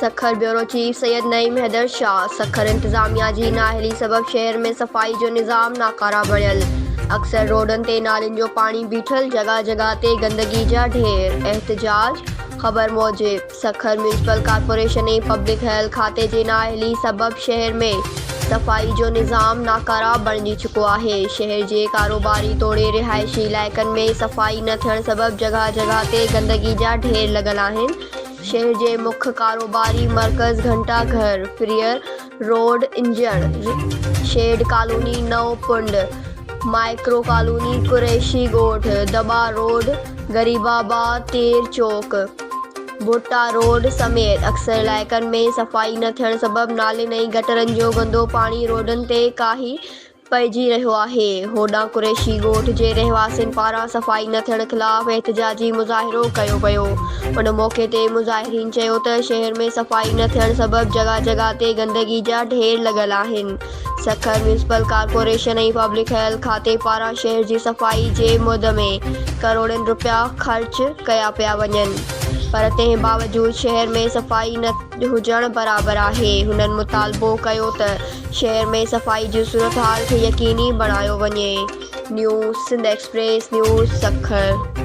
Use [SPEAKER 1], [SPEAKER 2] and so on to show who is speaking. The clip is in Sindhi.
[SPEAKER 1] Sukkur, bureau chief Syed Naeem Haider Shah, Sukkur انتظاميا جي نااهلي سبب شهر ۾ صفائي جو نظام ناڪاره بڻيل، اڪثر روڊن تي نالين جو پاڻي بيٺل، جڳهه جڳهه تي گندگي جا ڍير، احتجاج، خبر موجب Sukkur municipal corporation ۽ public health کاتي جي نااهلي سبب شهر ۾ صفائي جو نظام ناڪاره بڻجي چڪو آهي، شهر جي ڪاروباري توڙي رهائشي علائقن ۾ صفائي نه ٿيڻ سبب جڳهه جڳهه تي گندگي جا ڍير لڳل آهن، شهر جي مک ڪاروباري مرڪز گهنٽا گهر، فريئر روڊ، انجڻ شيڊ ڪالوني، نئون پنڊ، مائڪرو ڪالوني، قريشي ڳوٺ، دٻا روڊ، غريب آباد، تير چوڪ، ڀٽا روڊ سميت اڪثر علائقن ۾ صفائي نه ٿيڻ سبب نالين ۽ گٽرن جو گندو پاڻي روڊن تي ڪاهي پئجي رهيو آهي. هوڏانهن قريشي ڳوٺ جي رهواسين پاران صفائي نه ٿيڻ خلاف احتجاجي مظاهرو ڪيو ويو. ان موقعي تي مظاهرين چيو ته شهر ۾ صفائي نه ٿيڻ سبب جڳهه جڳهه تي گندگي جا ڍير لڳل آهن. Sukkur municipal corporation ۽ public health کاتي پاران شهر جي صفائي جي مد ۾ ڪروڙين رپيا خرچ ڪيا پيا وڃن پر تنهن باوجود شهر ۾ صفائي نه هجڻ برابر آهي. هنن مطالبو ڪيو ته شهر ۾ صفائي جي صورتحال کي يقيني بڻايو وڃي. New Sindh express news Sukkur.